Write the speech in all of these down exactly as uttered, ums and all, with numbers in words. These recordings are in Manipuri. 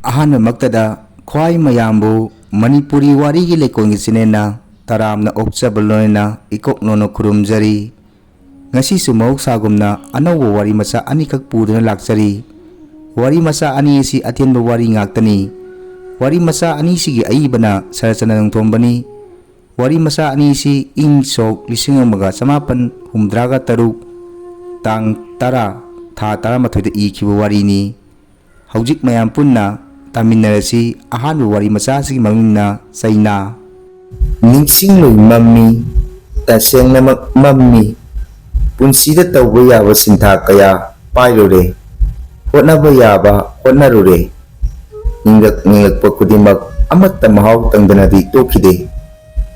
ꯑꯍꯥꯟꯕꯃꯛꯇꯗ ꯈ꯭ꯋꯥꯏ ꯃꯌꯥꯝꯕꯨ ꯃꯅꯤꯄꯨꯔꯤ ꯋꯥꯔꯤꯒꯤ ꯂꯩꯀꯣꯜꯒꯤ ꯆꯦꯅꯦꯜꯅ ꯇꯔꯥꯝꯅ ꯑꯣꯛꯆꯕ ꯂꯣꯏꯅꯅ ꯏꯀꯣꯛ ꯅꯣꯟꯅ ꯈꯨꯔꯨꯝꯖꯔꯤ꯫ ꯉꯁꯤꯁꯨ ꯃꯍꯧꯁꯥꯒꯨꯝꯅ ꯑꯅꯧꯕ ꯋꯥꯔꯤ ꯃꯆꯥ ꯑꯅꯤꯈꯛ ꯄꯨꯗꯨꯅ ꯂꯥꯛꯆꯔꯤ꯫ ꯋꯥꯔꯤ ꯃꯆꯥ ꯑꯅꯤ ꯑꯁꯤ ꯑꯇꯦꯟꯕ ꯋꯥꯔꯤ ꯉꯥꯛꯇꯅꯤ꯫ ꯋꯥꯔꯤ ꯃꯆꯥ ꯑꯅꯤꯁꯤꯒꯤ ꯑꯏꯕꯅ ꯁꯔꯆꯅ ꯅꯣꯡꯊꯣꯝꯕꯅꯤ꯫ ꯋꯥꯔꯤ ꯃꯆꯥ ꯑꯅꯤꯁꯤ ꯏꯪ ꯁꯣꯛ ꯂꯤꯁꯤꯡ ꯑꯃꯒ ꯆꯃꯥꯄꯟ ꯍꯨꯝꯗ꯭ꯔꯥꯒ ꯇꯔꯨꯛ, ꯇꯥꯡ ꯇꯔꯥ, ꯊꯥ ꯇꯔꯥꯃꯥꯊꯣꯏꯗ ꯏꯈꯤꯕ ꯋꯥꯔꯤꯅꯤ꯫ ꯍꯧꯖꯤꯛ ꯃꯌꯥꯝ ꯄꯨꯟꯅ ꯇꯥꯃꯤꯟꯅꯔꯁꯤ꯫ ꯑꯍꯥꯟꯕ ꯋꯥꯔꯤ ꯃꯆꯥꯁꯤꯒꯤ ꯃꯃꯤꯡꯅ ꯆꯩꯅꯥ꯫ ꯅꯤꯡꯁꯤꯡꯂꯣꯏ ꯃꯝꯃꯤ, ꯇꯁꯦꯡꯅꯃꯛ ꯃꯝꯃꯤ꯫ ꯄꯨꯟꯁꯤꯗ ꯇꯧꯕ ꯌꯥꯕ ꯁꯤꯟꯊꯥ ꯀꯌꯥ ꯄꯥꯏꯔꯨꯔꯦ, ꯍꯣꯠꯅꯕ ꯌꯥꯕ ꯍꯣꯠꯅꯔꯨꯔꯦ꯫ ꯅꯤꯡꯂꯛ ꯅꯤꯡꯂꯛꯄ ꯈꯨꯗꯤꯡꯃꯛ ꯑꯃꯠꯇ ꯃꯍꯥꯎ ꯇꯪꯗꯅꯗꯤ ꯇꯣꯛꯈꯤꯗꯦ꯫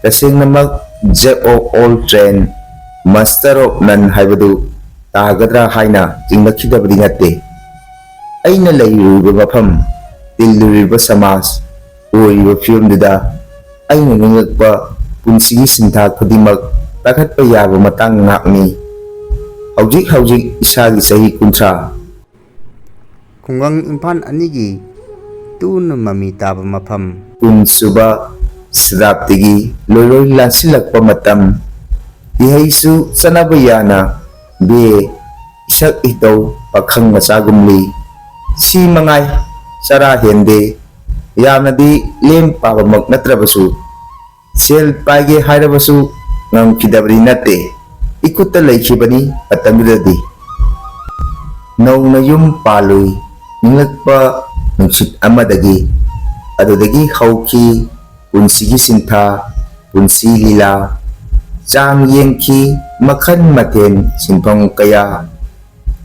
ꯇꯁꯦꯡꯅꯃꯛ Jack of all trade, master of none ꯍꯥꯏꯕꯗꯨ ꯇꯥꯒꯗ꯭ꯔꯥ ꯍꯥꯏꯅ ꯆꯤꯡꯅꯈꯤꯗꯕꯗꯤ ꯅꯠꯇꯦ꯫ ꯑꯩꯅ ꯂꯩꯔꯨꯔꯤꯕ ꯃꯐꯝ, ꯇꯤꯜꯂꯨꯔꯤꯕ ꯁꯃꯥꯖ, ꯑꯣꯏꯔꯤꯕ ꯐꯤꯕꯝꯗꯨꯗ ꯑꯩꯅ ꯅꯤꯡꯂꯛꯄ ꯄꯨꯟꯁꯤꯒꯤ ꯁꯤꯟꯊꯥ ꯈꯨꯗꯤꯡꯃꯛ ꯇꯥꯈꯠꯄ ꯌꯥꯕ ꯃꯇꯥꯡ ꯉꯥꯛꯅꯤ꯫ ꯍꯧꯖꯤꯛ ꯍꯧꯖꯤꯛ ꯏꯁꯥꯒꯤ ꯆꯍꯤ ꯀꯨꯟꯊ꯭ꯔꯥ꯫ ꯈꯨꯡꯒꯪ ꯏꯝꯐꯥꯜ ꯑꯅꯤꯒꯤ ꯇꯨꯅ ꯃꯃꯤ ꯇꯥꯕ ꯃꯐꯝ꯫ ꯀꯨꯟ ꯁꯨꯕ ꯁꯇꯥꯕꯗꯤꯒꯤ ꯂꯣꯏꯂꯣꯏ ꯂꯥꯟꯁꯤꯜꯂꯛꯄ ꯃꯇꯝ꯫ ꯏꯍꯩꯁꯨ ꯆꯠꯅꯕ ꯌꯥꯅ ꯕꯦ ꯏꯁꯛ ꯏꯇꯧ ꯄꯥꯈꯪ ꯃꯆꯥꯒꯨꯝꯂꯤ꯫ ꯁꯤ ꯃꯉꯥꯏ ꯆꯔꯥ ꯍꯦꯟꯗꯦ꯫ ꯌꯥꯝꯅꯗꯤ ꯂꯦꯝ ꯄꯥꯕꯃꯛ ꯅꯠꯇ꯭ꯔꯕꯁꯨ ꯁꯦꯜ ꯄꯥꯏꯒꯦ ꯍꯥꯏꯔꯕꯁꯨ ꯉꯝꯈꯤꯗꯕꯗꯤ ꯅꯠꯇꯦ꯫ ꯏꯈꯨꯠꯇ ꯂꯩꯈꯤꯕꯅꯤ ꯃꯇꯝꯗꯨꯗꯗꯤ꯫ ꯅꯧꯅ ꯌꯨꯝ ꯄꯥꯜꯂꯨꯏ ꯅꯤꯡꯂꯛꯄ ꯅꯨꯡꯁꯤꯠ ꯑꯃꯗꯒꯤ꯫ ꯑꯗꯨꯗꯒꯤ ꯍꯧꯈꯤ ꯄꯨꯟꯁꯤꯒꯤ ꯁꯤꯟꯊꯥ, ꯄꯨꯟꯁꯤ ꯂꯤꯂꯥ꯫ ꯆꯥꯡ ꯌꯦꯡꯈꯤ ꯃꯈꯜ ꯃꯊꯦꯜ ꯁꯤꯟꯐꯝ ꯀꯌꯥ꯫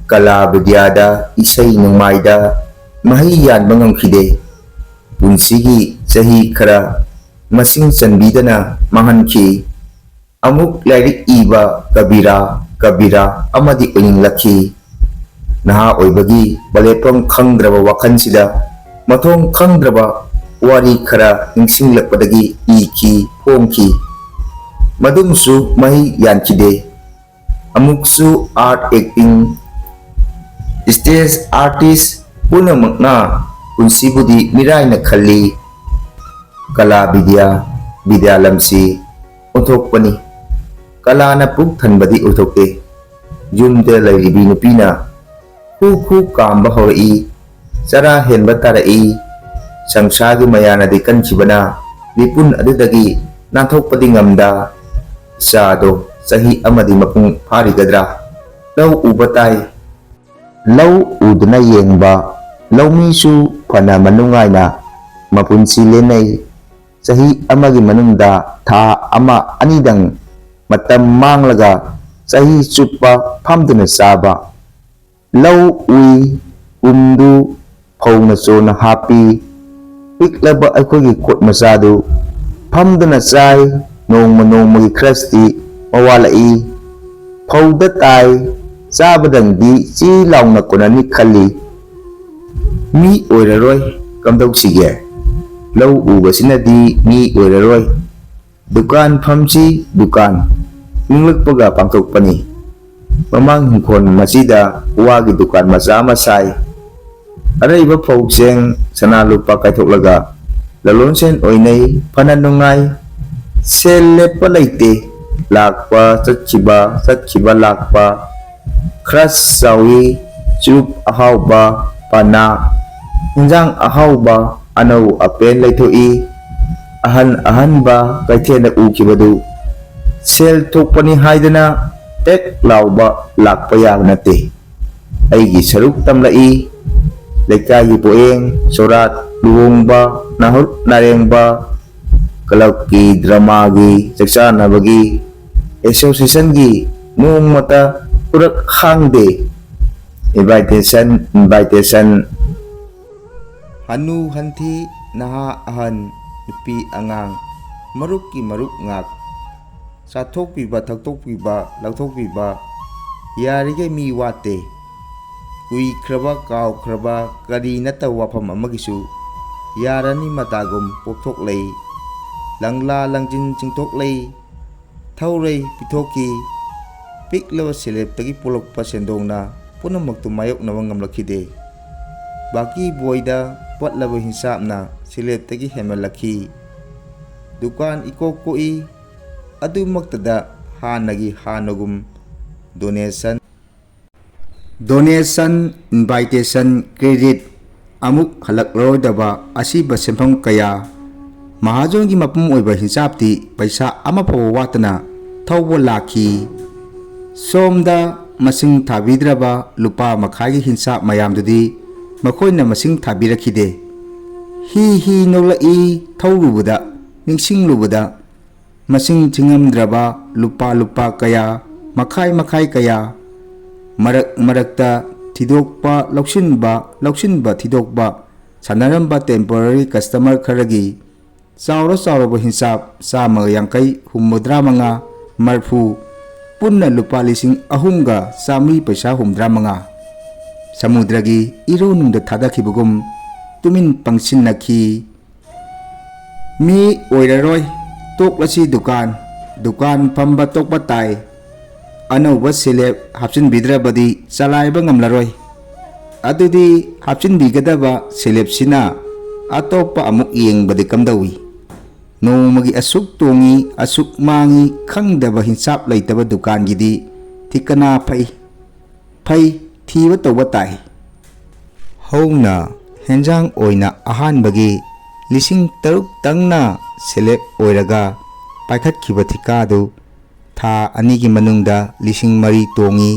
ꯀꯂꯥ ꯕꯤꯗ꯭ꯌꯥꯗ, ꯏꯁꯩ ꯅꯣꯡꯃꯥꯏꯗ ꯃꯍꯩ ꯌꯥꯟꯕ ꯉꯝꯈꯤꯗꯦ꯫ ꯄꯨꯟꯁꯤꯒꯤ ꯆꯍꯤ ꯈꯔ ꯃꯁꯤꯡ ꯆꯟꯕꯤꯗꯅ ꯃꯥꯡꯍꯟꯈꯤ꯫ ꯑꯃꯨꯛ ꯂꯥꯏꯔꯤꯛ ꯏꯕ ꯀꯕꯤꯔꯥ, ꯀꯕꯤꯔꯥ ꯑꯃꯗꯤ ꯑꯣꯏꯅꯤꯡꯂꯛꯈꯤ꯫ ꯅꯍꯥ ꯑꯣꯏꯕꯒꯤ ꯕꯂꯦꯞꯐꯝ ꯈꯪꯗ꯭ꯔꯕ ꯋꯥꯈꯜꯁꯤꯗ ꯃꯊꯣꯡ ꯈꯪꯗ꯭ꯔꯕ ꯋꯥꯔꯤ ꯈꯔ ꯅꯤꯡꯁꯤꯡꯂꯛꯄꯗꯒꯤ ꯏꯈꯤ, ꯐꯣꯡꯈꯤ꯫ ꯃꯗꯨꯃꯁꯨ ꯃꯍꯩ ꯌꯥꯟꯈꯤꯗꯦ꯫ ꯑꯃꯨꯛꯁꯨ art, acting, stage artist ꯄꯨꯝꯅꯃꯛꯅ ꯄꯨꯟꯁꯤꯕꯨꯗꯤ ꯃꯤꯔꯥꯏꯅ ꯈꯜꯂꯤ꯫ ꯀꯂꯥ ꯕꯤꯗ꯭ꯌꯥ, ꯕꯤꯗ꯭ꯌꯥ ꯂꯝꯁꯤ ꯑꯣꯟꯊꯣꯛꯄꯅꯤ꯫ ꯀꯂꯥꯅ ꯄꯨꯛ ꯊꯟꯕꯗꯤ ꯑꯣꯏꯊꯣꯛꯇꯦ꯫ ꯌꯨꯝꯗ ꯂꯩꯔꯤꯕꯤ ꯅꯨꯄꯤꯅ ꯈꯨ ꯈꯨ ꯀꯥꯝꯕ ꯍꯧꯔꯛꯏ꯫ ꯆꯔꯥ ꯍꯦꯟꯕ ꯇꯥꯔꯛꯏ꯫ ꯁꯪꯁꯥꯔꯒꯤ ꯃꯌꯥꯅꯗꯤ ꯀꯟꯈꯤꯕꯅ ꯃꯤꯄꯨꯟ ꯑꯗꯨꯗꯒꯤ ꯅꯥꯟꯊꯣꯛꯄꯗꯤ ꯉꯝꯗ꯫ ꯏꯆꯥꯗꯣ ꯆꯍꯤ ꯑꯃꯗꯤ ꯃꯄꯨꯡ ꯐꯥꯔꯤꯒꯗ꯭ꯔꯥ? ꯂꯧ ꯎꯕ ꯇꯥꯏ꯫ ꯂꯧ ꯎꯗꯨꯅ ꯌꯦꯡꯕ ꯂꯧꯃꯤꯁꯨ ꯐꯅ ꯃꯅꯨꯡꯉꯥꯏꯅ ꯃꯄꯨꯟꯁꯤ ꯂꯦꯟꯅꯩ꯫ ꯆꯍꯤ ꯑꯃꯒꯤ ꯃꯅꯨꯡꯗ ꯊꯥ ꯑꯃ ꯑꯅꯤꯗꯪ ꯃꯇꯝ ꯃꯥꯡꯂꯒ ꯆꯍꯤ ꯆꯨꯞꯄ ꯐꯝꯗꯨꯅ ꯆꯥꯕ꯫ ꯂꯧ ꯎꯏ, ꯀꯨꯝꯗꯨ ꯐꯧꯅ ꯆꯣꯟꯅ ꯍꯥꯞꯄꯤ꯫ ꯄꯤꯛꯂꯕ ꯑꯩꯈꯣꯏꯒꯤ ꯈꯨꯠ ꯃꯆꯥꯗꯨ ꯐꯝꯗꯨꯅ ꯆꯥꯏ꯫ ꯅꯣꯡꯃ ꯅꯣꯡꯃꯒꯤ ꯈꯔꯁꯤꯗꯤ ꯃꯋꯥꯜꯂꯛꯏ꯫ ꯐꯧꯗ ꯇꯥꯏ꯫ ꯆꯥꯕꯗꯪꯗꯤ ꯆꯤ ꯂꯥꯎꯅ ꯀꯣꯟꯅꯅꯤ ꯈꯜꯂꯤ꯫ ꯃꯤ ꯑꯣꯏꯔꯔꯣꯏ꯫ ꯀꯝꯗꯧꯁꯤꯒꯦ? ꯂꯧ ꯎꯕꯁꯤꯅꯗꯤ ꯃꯤ ꯑꯣꯏꯔꯔꯣꯏ꯫ ꯗꯨꯀꯥꯟ ꯐꯝꯁꯤ ꯗꯨꯀꯥꯟ꯫ ꯅꯤꯡꯂꯛꯄꯒ ꯄꯥꯡꯊꯣꯛꯄꯅꯤ꯫ ꯃꯃꯥꯡ ꯏꯪꯈꯣꯜ ꯃꯁꯤꯗ ꯋꯥꯒꯤ ꯗꯨꯀꯥꯟ ꯃꯆꯥ ꯑꯃ ꯁꯥꯏ꯫ ꯑꯔꯩꯕ ꯐꯧ ꯆꯦꯡ ꯁꯅꯥ ꯂꯨꯄꯥ ꯀꯥꯏꯊꯣꯛꯂꯒ ꯂꯂꯣꯟꯁꯦꯟ ꯑꯣꯏꯅꯩ꯫ ꯐꯅ ꯅꯨꯡꯉꯥꯏ꯫ ꯁꯦꯜ ꯂꯦꯞꯄ ꯂꯩꯇꯦ꯫ ꯂꯥꯛꯄ ꯆꯠꯈꯤꯕ, ꯆꯠꯈꯤꯕ ꯂꯥꯛꯄ꯫ ꯈꯔ ꯆꯥꯎꯏ꯫ ꯆꯨꯔꯨꯞ ꯑꯍꯥꯎꯕ, ꯄꯅꯥ, ꯏꯟꯖꯥꯡ ꯑꯍꯥꯎꯕ, ꯑꯅꯧ ꯑꯄꯦꯟ ꯂꯩꯊꯣꯛꯏ꯫ ꯑꯍꯟ ꯑꯍꯟꯕ ꯀꯩꯊꯦꯜꯗ ꯎꯈꯤꯕꯗꯨ ꯁꯦꯜ ꯊꯣꯛꯄꯅꯤ ꯍꯥꯏꯗꯅ ꯇꯦꯛ ꯂꯥꯎꯕ ꯂꯥꯛꯄ ꯌꯥꯕ ꯅꯠꯇꯦ꯫ ꯑꯩꯒꯤ ꯁꯔꯨꯛ ꯇꯝꯂꯛꯏ꯫ ꯂꯩꯀꯥꯏꯒꯤ ꯄꯣꯌꯦꯡ, ꯁꯣꯔꯥꯠ, ꯂꯨꯍꯣꯡꯕ, ꯅꯥꯍꯨꯠ ꯅꯥꯔꯦꯡꯕ, ꯀ꯭ꯂꯕꯀꯤ ꯗ꯭ꯔꯃꯥꯒꯤ ꯆꯥꯛꯆꯥꯅꯕꯒꯤ ꯑꯦꯁꯣꯁꯤꯌꯦꯁꯟꯒꯤ ꯅꯣꯡꯃꯇ ꯄꯨꯔꯛ ꯍꯥꯡꯗꯦ꯫ Invitation, invitation. ꯍꯅꯨ ꯍꯟꯊꯤ, ꯅꯍꯥ ꯑꯍꯟ, ꯅꯨꯄꯤ ꯑꯉꯥꯡ, ꯃꯔꯨꯞꯀꯤ ꯃꯔꯨꯞ ꯉꯥꯛ꯫ ꯆꯥꯊꯣꯛꯄꯤꯕ, ꯊꯛꯇꯣꯛꯄꯤꯕ, ꯂꯧꯊꯣꯛꯄꯤꯕ, ꯌꯥꯔꯤꯈꯩ ꯃꯤ ꯋꯥꯠꯇꯦ꯫ ꯀꯨꯏꯈ꯭ꯔꯕ, ꯀꯥꯎꯈ꯭ꯔꯕ, ꯀꯔꯤ ꯅꯠꯇꯕ ꯋꯥꯐꯝ ꯑꯃꯒꯤꯁꯨ ꯌꯥꯔꯅꯤ ꯃꯇꯥꯒꯨꯝ ꯄꯣꯛꯊꯣꯛꯂꯛꯏ꯫ ꯂꯪꯂꯥ ꯂꯪꯖꯤꯟ ꯆꯤꯡꯊꯣꯛꯂꯛꯏ꯫ ꯊꯧꯔꯩ ꯄꯤꯊꯣꯛꯈꯤ꯫ ꯄꯤꯛꯂꯕ ꯁꯦꯜꯂꯦꯞꯇꯒꯤ ꯄꯣꯛꯂꯛꯄ ꯁꯦꯟꯗꯣꯡꯅ ꯄꯨꯝꯅꯃꯛꯇꯨ ꯃꯥꯌꯣꯛꯅꯕ ꯉꯝꯂꯛꯈꯤꯗꯦ꯫ ꯕꯥꯀꯤ ꯕꯣꯏꯗ ꯄꯠꯂꯕ ꯍꯤꯟꯁꯥꯞꯅ ꯁꯦꯂꯦꯞꯇꯒꯤ ꯍꯦꯟꯃꯜꯂꯛꯈꯤ꯫ ꯗꯨꯀꯥꯟ ꯏꯀꯣꯛ ꯀꯣꯛꯏ꯫ ꯑꯗꯨꯃꯛꯇꯗ ꯍꯥꯟꯅꯒꯤ ꯍꯥꯟꯅꯒꯨꯝ ꯗꯣꯅꯦꯁꯟ, ꯗꯣꯅꯦꯁꯟ, ꯏꯟꯚꯥꯏꯇꯦꯁꯟ, ꯀ꯭ꯔꯦꯗꯤꯠ ꯑꯃꯨꯛ ꯍꯜꯂꯛꯂꯔꯣꯏꯗꯕ ꯑꯁꯤꯕ ꯁꯦꯟꯐꯝ ꯀꯌꯥ, ꯃꯍꯥꯖꯣꯟꯒꯤ ꯃꯄꯨꯝ ꯑꯣꯏꯕ ꯍꯤꯟꯁꯥꯞꯇꯤ ꯄꯩꯁꯥ ꯑꯃꯐꯥꯎꯕ ꯋꯥꯠꯇꯅ ꯊꯧꯕ ꯂꯥꯛꯈꯤ꯫ ꯁꯣꯝꯗ ꯃꯁꯤꯡ ꯊꯥꯕꯤꯗ꯭ꯔꯕ ꯂꯨꯄꯥ ꯃꯈꯥꯏꯒꯤ ꯍꯤꯟꯁꯥꯞ ꯃꯌꯥꯝꯗꯨꯗꯤ ꯃꯈꯣꯏꯅ ꯃꯁꯤꯡ ꯊꯥꯕꯤꯔꯛꯈꯤꯗꯦ꯫ ꯍꯤ ꯍꯤ ꯅꯣꯛꯂꯛꯏ꯫ ꯊꯧꯔꯨꯕꯗ, ꯅꯤꯡꯁꯤꯡꯂꯨꯕꯗ, ꯃꯁꯤꯡ ꯊꯤꯉꯝꯗ꯭ꯔꯕ ꯂꯨꯄꯥ ꯂꯨꯄꯥ ꯀꯌꯥ, ꯃꯈꯥꯏ ꯃꯈꯥꯏ ꯀꯌꯥ, ꯃꯔꯛ ꯃꯔꯛꯇ ꯊꯤꯗꯣꯛꯄ, ꯂꯧꯁꯤꯟꯕ, ꯂꯧꯁꯤꯟꯕ, ꯊꯤꯗꯣꯛꯄ ꯁꯥꯟꯅꯔꯝꯕ temporary customer ꯈꯔꯒꯤ ꯆꯥꯎꯔ ꯆꯥꯎꯔꯕ ꯍꯤꯟꯁꯥꯞ ꯆꯥꯝꯃꯒ ꯌꯥꯡꯈꯩ, ꯍꯨꯝꯐꯨꯇꯔꯥ ꯃꯉꯥ, ꯃꯔꯐꯨ, ꯄꯨꯟꯅ ꯂꯨꯄꯥ ꯂꯤꯁꯤꯡ ꯑꯍꯨꯝꯒ ꯆꯥꯃꯔꯤ ꯄꯩꯁꯥ ꯍꯨꯝꯐꯨꯇꯔꯥ ꯃꯉꯥ꯫ ꯁꯃꯨꯗ꯭ꯔꯒꯤ ꯏꯔꯨꯅꯨꯡꯗ ꯊꯥꯗꯈꯤꯕꯒꯨꯝ ꯇꯨꯃꯤꯟ ꯄꯪꯁꯤꯟꯅꯈꯤ꯫ ꯃꯤ ꯑꯣꯏꯔꯔꯣꯏ, ꯇꯣꯛꯂꯁꯤ ꯗꯨꯀꯥꯟ, ꯗꯨꯀꯥꯟ ꯐꯝꯕ ꯇꯣꯛꯄ ꯇꯥꯏ꯫ ꯑꯅꯧꯕ ꯁꯦꯂꯦꯞ ꯍꯥꯞꯆꯤꯟꯕꯤꯗ꯭ꯔꯕꯗꯤ ꯆꯂꯥꯏꯕ ꯉꯝꯂꯔꯣꯏ꯫ ꯑꯗꯨꯗꯤ ꯍꯥꯞꯆꯤꯟꯕꯤꯒꯗꯕ ꯁꯦꯂꯦꯞꯁꯤꯅ ꯑꯇꯣꯞꯄ ꯑꯃꯨꯛ ꯌꯦꯡꯕꯗꯤ ꯀꯝꯗꯧꯏ? ꯅꯣꯡꯃꯒꯤ ꯑꯁꯨꯛ ꯇꯣꯡꯉꯤ, ꯑꯁꯨꯛ ꯃꯥꯡꯉꯤ ꯈꯪꯗꯕ ꯍꯤꯟꯁꯥꯞ ꯂꯩꯇꯕ ꯗꯨꯀꯥꯟꯒꯤꯗꯤ ꯊꯤꯀꯅꯥ ꯐꯩ, ꯐꯩ, ꯊꯤꯕ ꯇꯧꯕ ꯇꯥꯏ꯫ ꯍꯧꯅ ꯍꯦꯟꯖꯥꯡ ꯑꯣꯏꯅ ꯑꯍꯥꯟꯕꯒꯤ ꯂꯤꯁꯤꯡ ꯇꯔꯨꯛꯇꯪꯅ ꯁꯦꯂꯦꯞ ꯑꯣꯏꯔꯒ ꯄꯥꯏꯈꯠꯈꯤꯕ ꯊꯤꯀꯥꯗꯨ ꯊꯥ ꯑꯅꯤꯒꯤ ꯃꯅꯨꯡꯗ ꯂꯤꯁꯤꯡ ꯃꯔꯤ ꯇꯣꯡꯉꯤ꯫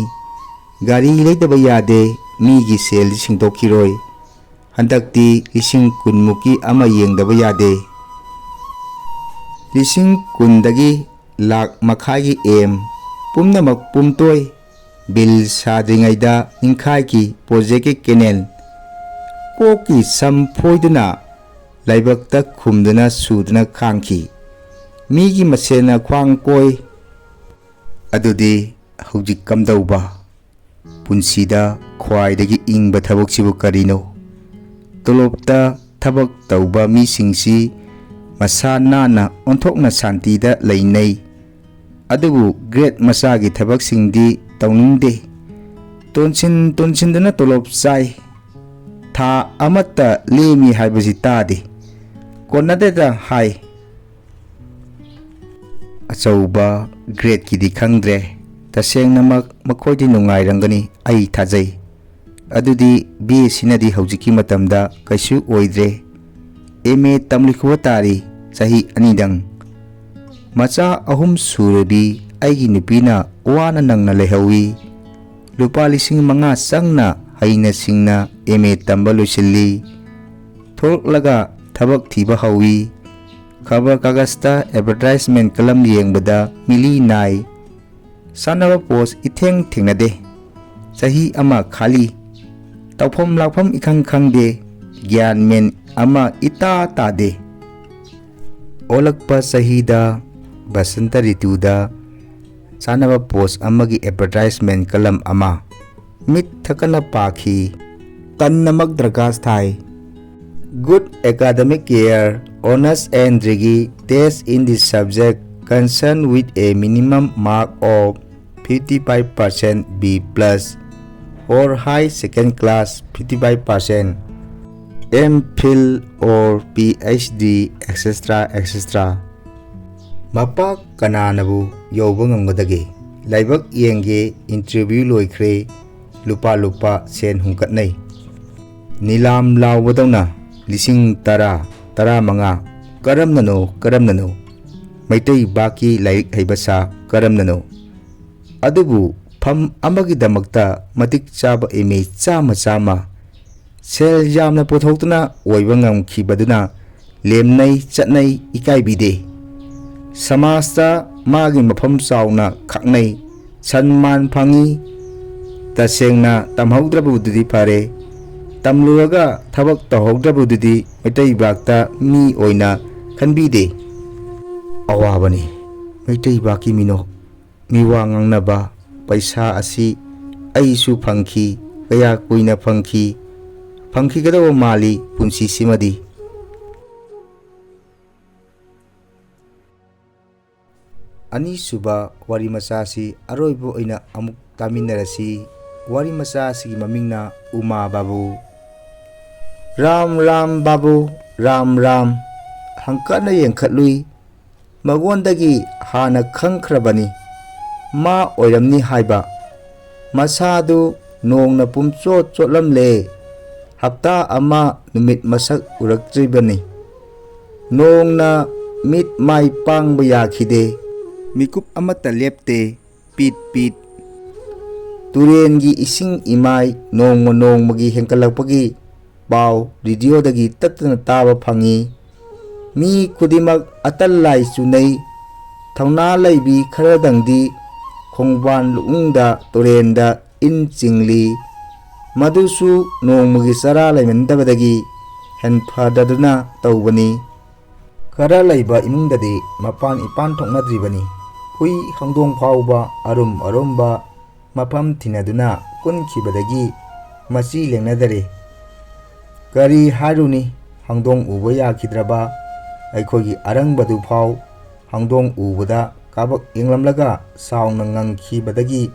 ꯒꯥꯔꯤ ꯂꯩꯗꯕ ꯌꯥꯗꯦ, ꯃꯤꯒꯤ ꯁꯦꯜꯗꯤ ꯁꯤꯡꯗꯣꯛꯈꯤꯔꯣꯏ꯫ ꯍꯟꯗꯛꯇꯤ ꯂꯤꯁꯤꯡ ꯀꯨꯟꯃꯨꯛꯀꯤ ꯑꯃ ꯌꯦꯡꯗꯕ ꯌꯥꯗꯦ꯫ ꯂꯤꯁꯤꯡ ꯀꯨꯟꯗꯒꯤ ꯂꯥꯛ ꯃꯈꯥꯏꯒꯤ ꯑꯦꯝ, ꯄꯨꯝꯅꯃꯛ ꯄꯨꯝꯇꯣꯏ꯫ ꯕꯤꯜ ꯁꯥꯗ꯭ꯔꯤꯉꯩꯗ ꯏꯪꯈꯥꯏꯒꯤ ꯄ꯭ꯔꯣꯖꯦꯛꯀꯤ ꯀꯦꯅꯦꯜ ꯀꯣꯛꯀꯤ ꯁꯝ ꯐꯣꯏꯗꯨꯅ ꯂꯥꯏꯕꯛꯇ ꯈꯨꯝꯗꯨꯅ ꯁꯨꯗꯨꯅ ꯈꯥꯡꯈꯤ꯫ ꯃꯤꯒꯤ ꯃꯁꯦꯟꯅ ꯈ꯭ꯋꯥꯡ ꯀꯣꯏ꯫ ꯑꯗꯨꯗꯤ ꯍꯧꯖꯤꯛ ꯀꯝꯗꯧꯕ? ꯄꯨꯟꯁꯤꯗ ꯈ꯭ꯋꯥꯏꯗꯒꯤ ꯏꯪꯕ ꯊꯕꯛꯁꯤꯕꯨ ꯀꯔꯤꯅꯣ? ꯇꯣꯂꯣꯞꯇ ꯊꯕꯛ ꯇꯧꯕ ꯃꯤꯁꯤꯡꯁꯤ ꯃꯁꯥ ꯅꯥꯟꯅ ꯑꯣꯟꯊꯣꯛꯅ ꯁꯥꯟꯇꯤꯗ ꯂꯩꯅꯩ꯫ ꯑꯗꯨꯕꯨ ꯒ꯭ꯔꯦꯠ ꯃꯆꯥꯒꯤ ꯊꯕꯛꯁꯤꯡꯗꯤ ꯇꯧꯅꯤꯡꯗꯦ꯫ ꯇꯣꯟꯁꯤꯟ ꯇꯣꯟꯁꯤꯟꯗꯨꯅ ꯇꯣꯂꯣꯞ ꯆꯥꯏ꯫ ꯊꯥ ꯑꯃꯠꯇ ꯂꯦꯝꯃꯤ ꯍꯥꯏꯕꯁꯤ ꯇꯥꯗꯦ꯫ ꯀꯣꯟꯅꯗꯦꯗ ꯍꯥꯏ꯫ ꯑꯆꯧꯕ gradeꯀꯤꯗꯤ ꯈꯪꯗ꯭ꯔꯦ꯫ ꯇꯁꯦꯡꯅꯃꯛ ꯃꯈꯣꯏꯗꯤ ꯅꯨꯡꯉꯥꯏꯔꯝꯒꯅꯤ, ꯑꯩ ꯊꯥꯖꯩ꯫ ꯑꯗꯨꯗꯤ BAꯁꯤꯅꯗꯤ ꯍꯧꯖꯤꯛꯀꯤ ꯃꯇꯝꯗ ꯀꯩꯁꯨ ꯑꯣꯏꯗ꯭ꯔꯦ꯫ MA ꯇꯝꯂꯤꯈꯨꯕ ꯇꯥꯔꯤ, ꯆꯍꯤ ꯑꯅꯤꯗꯪ꯫ ꯃꯆꯥ ꯑꯍꯨꯝ ꯁꯨꯔꯕꯤ ꯑꯩꯒꯤ ꯅꯨꯄꯤꯅ ꯋꯥꯅ ꯅꯪꯅ ꯂꯩꯍꯧꯏ꯫ ꯂꯨꯄꯥ ꯂꯤꯁꯤꯡ ꯃꯉꯥ ꯆꯪꯅ ꯍꯩꯅ ꯁꯤꯡꯅ MA ꯇꯝꯕ ꯂꯣꯏꯁꯤꯜꯂꯤ꯫ ꯊꯣꯛꯂꯛꯂꯒ ꯊꯕꯛ ꯊꯤꯕ ꯍꯧꯏ꯫ ꯈꯕꯔ ꯀꯥꯒꯖꯇ advertisement column ꯌꯦꯡꯕꯗ ꯃꯤꯂꯤ ꯅꯥꯏ꯫ ꯆꯥꯅꯕ post ꯏꯊꯦꯡ ꯊꯦꯡꯅꯗꯦ꯫ ꯆꯍꯤ ꯑꯃ ꯈꯥꯂꯤ꯫ ꯇꯧꯐꯝ ꯂꯥꯛꯐꯝ ꯏꯈꯪ ꯈꯪꯗꯦ꯫ ꯒ꯭ꯌꯥꯟ ꯃꯦꯟ ꯑꯃ ꯏꯇꯥ ꯇꯥꯗꯦ꯫ ꯑꯣꯜꯂꯛꯄ ꯆꯍꯤꯗ ꯕꯁꯟꯇ ꯔꯤꯇꯨꯗ ꯆꯥꯅꯕ post ꯑꯃꯒꯤ advertisement column ꯑꯃ ꯃꯤꯠ ꯊꯛꯀꯠꯅ ꯄꯥꯈꯤ꯫ ꯇꯟꯅꯃꯛ ꯗꯔꯀꯥꯁ ꯊꯥꯏ꯫ Good academic year, honors and degree test in the subject concerned with a minimum mark of fifty five percent B plus or high second class fifty five percent, M Phil or P H D, et cetera, et cetera꯫ ꯃꯄꯥ ꯀꯅꯥꯅꯕꯨ ꯌꯧꯕ ꯉꯝꯒꯗꯒꯦ? ꯂꯥꯏꯕꯛ ꯌꯦꯡꯒꯦ, interview ꯂꯣꯏꯈ꯭ꯔꯦ, ꯂꯨꯄꯥ ꯂꯨꯄꯥ ꯁꯦꯟ ꯍꯨꯟꯀꯠꯅꯩ꯫ ꯅꯤꯂꯥꯝ ꯂꯥꯎꯕꯗꯧꯅ ꯂꯤꯁꯤꯡ ꯇꯔꯥ, ꯇꯔꯥꯃꯉꯥ, ꯀꯔꯝꯅꯅꯣ, ꯀꯔꯝꯅꯅꯣ? ꯃꯩꯇꯩ ꯕꯥꯛꯀꯤ ꯂꯥꯏꯔꯤꯛ ꯍꯩꯕ ꯁꯥ ꯀꯔꯝꯅꯅꯣ? ꯑꯗꯨꯕꯨ ꯐꯝ ꯑꯃꯒꯤꯗꯃꯛꯇ ꯃꯇꯤꯛ ꯆꯥꯕ MA ꯆꯥꯝꯃ ꯆꯥꯝꯃ ꯁꯦꯜ ꯌꯥꯝꯅ ꯄꯨꯊꯣꯛꯇꯨꯅ ꯑꯣꯏꯕ ꯉꯝꯈꯤꯕꯗꯨꯅ ꯂꯦꯝꯅꯩ ꯆꯠꯅꯩ ꯏꯀꯥꯏꯕꯤꯗꯦ꯫ ꯁꯃꯥꯖꯇ ꯃꯥꯒꯤ ꯃꯐꯝ ꯆꯥꯎꯅ ꯈꯪꯅꯩ, ꯁꯟꯃꯥꯟ ꯐꯪꯏ꯫ ꯇꯁꯦꯡꯅ ꯇꯝꯍꯧꯗ꯭ꯔꯕꯗꯨꯗꯤ ꯐꯔꯦ, ꯇꯝꯂꯨꯔꯒ ꯊꯕꯛ ꯇꯧꯍꯧꯗ꯭ꯔꯕꯗꯨꯗꯤ ꯃꯩꯇꯩ ꯕꯥꯛꯇ ꯃꯤ ꯑꯣꯏꯅ ꯈꯟꯕꯤꯗꯦ꯫ ꯑꯋꯥꯕꯅꯤ ꯃꯩꯇꯩ ꯕꯥꯛꯀꯤ ꯃꯤꯅꯣꯛ꯫ ꯃꯤꯋꯥ ꯉꯥꯡꯅꯕ, ꯄꯩꯁꯥ ꯑꯁꯤ ꯑꯩꯁꯨ ꯐꯪꯈꯤ, ꯀꯌꯥ ꯀꯨꯏꯅ ꯐꯪꯈꯤ, ꯐꯪꯈꯤꯒꯗꯧꯕ ꯃꯥꯜꯂꯤ ꯄꯨꯟꯁꯤꯁꯤꯃꯗꯤ꯫ ꯑꯅꯤꯁꯨꯕ ꯋꯥꯔꯤ ꯃꯆꯥꯁꯤ ꯑꯔꯣꯏꯕ ꯑꯣꯏꯅ ꯑꯃꯨꯛ ꯇꯥꯃꯤꯟꯅꯔꯁꯤ꯫ ꯋꯥꯔꯤ ꯃꯆꯥ ꯑꯁꯤꯒꯤ ꯃꯃꯤꯡꯅ ꯎꯃꯥ ꯕꯥꯕꯨ꯫ "ꯔꯥꯝ ꯔꯥꯝ ꯕꯥꯕꯨ, ꯔꯥꯝ ꯔꯥꯝ"꯫ ꯍꯪꯀꯠꯅ ꯌꯦꯡꯈꯠꯂꯨꯏ꯫ ꯃꯉꯣꯟꯗꯒꯤ ꯍꯥꯟꯅ ꯈꯪꯈ꯭ꯔꯕꯅꯤ꯫ ꯃꯥ ꯑꯣꯏꯔꯝꯅꯤ ꯍꯥꯏꯕ꯫ ꯃꯁꯥꯗꯨ ꯅꯣꯡꯅ ꯄꯨꯝꯆꯣꯠ ꯆꯣꯠꯂꯝꯂꯦ꯫ ꯍꯞꯇꯥ ꯑꯃ ꯅꯨꯃꯤꯠ ꯃꯁꯛ ꯎꯔꯛꯇ꯭ꯔꯤꯕꯅꯤ꯫ ꯅꯣꯡꯅ ꯃꯤꯠ ꯃꯥꯏ ꯄꯥꯡꯕ ꯌꯥꯈꯤꯗꯦ꯫ ꯃꯤꯀꯨꯞ ꯑꯃꯠꯇ ꯂꯦꯞꯇꯦ꯫ ꯄꯤꯠ ꯄꯤꯠ꯫ ꯇꯨꯔꯦꯟꯒꯤ ꯏꯁꯤꯡ ꯏꯃꯥꯏ ꯅꯣꯡꯃ ꯅꯣꯡꯃꯒꯤ ꯍꯦꯟꯒꯠꯂꯛꯄꯒꯤ ꯄꯥꯎ ꯔꯦꯗꯤꯑꯣꯗꯒꯤ ꯇꯠꯇꯅ ꯇꯥꯕ ꯐꯪꯏ꯫ ꯃꯤ ꯈꯨꯗꯤꯡꯃꯛ ꯑꯇꯜ ꯂꯥꯏ ꯆꯨꯅꯩ꯫ ꯊꯧꯅꯥ ꯂꯩꯕꯤ ꯈꯔꯗꯪꯗꯤ ꯈꯣꯡꯕꯥꯟ ꯂꯨꯛꯅꯨꯡꯗ ꯇꯨꯔꯦꯟꯗ ꯏꯟ ꯆꯤꯡꯂꯤ꯫ ꯃꯗꯨꯁꯨ ꯅꯣꯡꯃꯒꯤ ꯆꯔꯥ ꯂꯩꯃꯟꯗꯕꯗꯒꯤ ꯍꯦꯟꯐꯗꯗꯨꯅ ꯇꯧꯕꯅꯤ꯫ ꯈꯔ ꯂꯩꯕ ꯏꯃꯨꯡꯗꯗꯤ ꯃꯄꯥꯟ ꯏꯄꯥꯟ ꯊꯣꯛꯅꯗ꯭ꯔꯤꯕꯅꯤ꯫ ꯍꯨꯏ ꯍꯧꯗꯣꯡ ꯐꯥꯎꯕ ꯑꯔꯨꯝ ꯑꯔꯨꯝꯕ ꯃꯐꯝ ꯊꯤꯅꯗꯨꯅ ꯀꯨꯟꯈꯤꯕꯗꯒꯤ ꯃꯆꯤ ꯂꯦꯡꯅꯗꯔꯦ꯫ ꯀꯔꯤ ꯍꯥꯏꯔꯨꯅꯤ, ꯍꯧꯗꯣꯡ ꯎꯕ ꯌꯥꯈꯤꯗ꯭ꯔꯕ ꯑꯩꯈꯣꯏꯒꯤ ꯑꯔꯪꯕꯗꯨ ꯐꯥꯎ ꯍꯧꯗꯣꯡ ꯎꯕꯗ ꯀꯥꯕꯛ ꯌꯦꯡꯂꯝꯂꯒ ꯆꯥꯎꯅ ꯉꯪꯈꯤꯕꯗꯒꯤ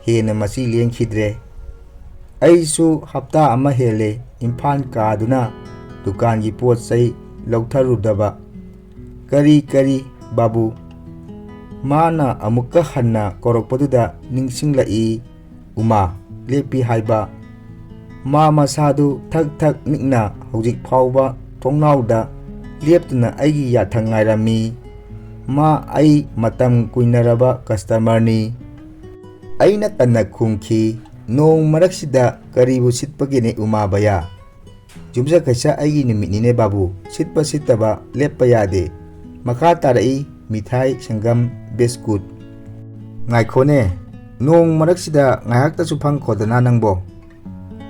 ꯍꯦꯟꯅ ꯃꯆꯤ ꯂꯦꯡꯈꯤꯗ꯭ꯔꯦ꯫ ꯑꯩꯁꯨ ꯍꯞꯇꯥ ꯑꯃ ꯍꯦꯜꯂꯦ ꯏꯝꯐꯥꯜ ꯀꯥꯗꯨꯅ ꯗꯨꯀꯥꯟꯒꯤ ꯄꯣꯠ ꯆꯩ ꯂꯧꯊꯔꯨꯗꯕ꯫ "ꯀꯔꯤ ꯀꯔꯤ, ꯕꯥꯕꯨ?" ꯃꯥꯅ ꯑꯃꯨꯛꯀ ꯍꯟꯅ ꯀꯧꯔꯛꯄꯗꯨꯗ ꯅꯤꯡꯁꯤꯡꯂꯛꯏ꯫ ꯎꯃꯥ ꯂꯦꯞꯄꯤ ꯍꯥꯏꯕ꯫ ꯃꯥ ꯃꯁꯥꯗꯨ ꯊꯛ ꯊꯛ ꯅꯤꯛꯅ ꯍꯧꯖꯤꯛ ꯐꯥꯎꯕ ꯊꯣꯡꯅꯥꯎꯗ ꯂꯦꯞꯇꯨꯅ ꯑꯩꯒꯤ ꯌꯥꯊꯪ ꯉꯥꯏꯔꯝꯃꯤ꯫ ꯃꯥ ꯑꯩ ꯃꯇꯝ ꯀꯨꯏꯅꯔꯕ ꯀꯁꯇꯃꯔꯅꯤ꯫ ꯑꯩꯅ ꯇꯟꯅ ꯈꯨꯝꯈꯤ, "ꯅꯣꯡ ꯃꯔꯛꯁꯤꯗ ꯀꯔꯤꯕꯨ ꯁꯤꯠꯄꯒꯦꯅꯦ ꯎꯃꯥ ꯕꯌꯥ? ꯌꯨꯝꯁꯀꯩꯁ ꯑꯩꯒꯤ ꯅꯨꯃꯤꯠꯅꯤꯅꯦ ꯕꯥꯕꯨ, ꯁꯤꯠꯄ ꯁꯤꯠꯇꯕ ꯂꯦꯞꯄ ꯌꯥꯗꯦ"꯫ ꯃꯈꯥ ꯇꯥꯔꯛꯏ ꯃꯤꯊꯥꯏ, ꯁꯪꯒꯝ, ꯕꯤꯁꯀꯨꯠ꯫ "ꯉꯥꯏꯈꯣꯅꯦ, ꯅꯣꯡ ꯃꯔꯛꯁꯤꯗ ꯉꯥꯏꯍꯥꯛꯇꯁꯨ ꯐꯪꯈꯣꯗꯅ ꯅꯪꯕꯣ"꯫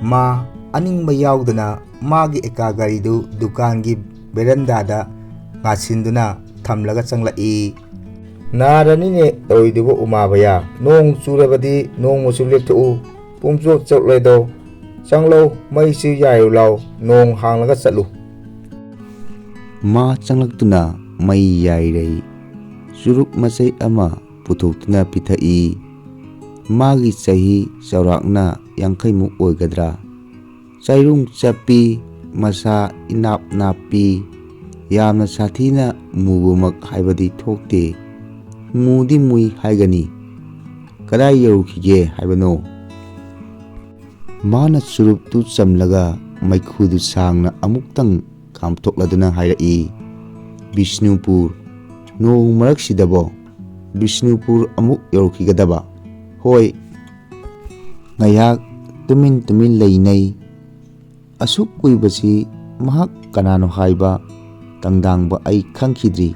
ꯃꯥ ꯑꯅꯤꯡꯕ ꯌꯥꯎꯗꯅ ꯃꯥꯒꯤ ꯑꯦꯀꯥ ꯒꯥꯔꯤꯗꯨ ꯗꯨꯀꯥꯟꯒꯤ ꯕꯦꯔꯟꯗꯥꯗ ꯉꯥꯁꯤꯟꯗꯨꯅ ꯊꯝꯂꯒ ꯆꯪꯂꯛꯏ꯫ "ꯅꯥꯔꯅꯤꯅꯦ ꯇꯧꯔꯤꯗꯨꯕꯨ ꯎꯃꯥꯕꯌꯥ, ꯅꯣꯡ ꯆꯨꯔꯕꯗꯤ ꯅꯣꯡꯃꯁꯨ ꯂꯦꯞꯊꯣꯛꯎ, ꯄꯨꯝꯆꯣꯠ ꯆꯣꯠꯂꯦꯗꯣ꯫ ꯆꯪꯂꯧ, ꯃꯩꯁꯤ ꯌꯥꯏꯔꯨ ꯂꯥꯎ, ꯅꯣꯡ ꯍꯥꯡꯂꯒ ꯆꯠꯂꯨ"꯫ ꯃꯥ ꯆꯪꯂꯛꯇꯨꯅ ꯃꯩ ꯌꯥꯏꯔꯩ ꯆꯨꯔꯨꯞ ꯃꯆꯩ ꯑꯃ ꯄꯨꯊꯣꯛꯇꯨꯅ ꯄꯤꯊꯛꯏ꯫ ꯃꯥꯒꯤ ꯆꯍꯤ ꯆꯥꯎꯔꯥꯛꯅ ꯌꯥꯡꯈꯩꯃꯨꯛ ꯑꯣꯏꯒꯗ꯭ꯔꯥ꯫ ꯆꯥꯏꯔꯨꯡ ꯆꯞꯄꯤ꯫ ꯃꯁꯥ ꯏꯅꯥꯞ ꯅꯥꯞꯄꯤ, ꯌꯥꯝꯅ ꯁꯥꯊꯤꯅ ꯃꯨꯕꯃꯛ ꯍꯥꯏꯕꯗꯤ ꯊꯣꯛꯇꯦ꯫ ꯃꯨꯗꯤ ꯃꯨꯏ ꯍꯥꯏꯒꯅꯤ꯫ ꯀꯗꯥꯏ ꯌꯧꯈꯤꯒꯦ ꯍꯥꯏꯕꯅꯣ? ꯃꯥꯅ ꯆꯨꯔꯨꯞꯇꯨ ꯆꯝꯂꯒ ꯃꯩꯈꯨꯗꯨ ꯁꯥꯡꯅ ꯑꯃꯨꯛꯇꯪ ꯀꯥꯝꯊꯣꯛꯂꯗꯨꯅ ꯍꯥꯏꯔꯛꯏ, "ꯕꯤꯁꯅꯨꯄꯨꯔ, ꯅꯣꯡ ꯃꯔꯛꯁꯤꯗꯕꯣ? ꯕꯤꯁꯅꯨꯄꯨꯔ ꯑꯃꯨꯛ ꯌꯧꯔꯛꯈꯤꯒꯗꯕ?" ꯍꯣꯏ꯫ ꯉꯥꯏꯍꯥꯛ ꯇꯨꯃꯤꯟ ꯇꯨꯃꯤꯟ ꯂꯩꯅꯩ꯫ ꯑꯁꯨꯛ ꯀꯨꯏꯕꯁꯤ ꯃꯍꯥꯛ ꯀꯅꯥꯅꯣ ꯍꯥꯏꯕ ꯇꯪꯗꯥꯡꯕ ꯑꯩ ꯈꯪꯈꯤꯗ꯭ꯔꯤ꯫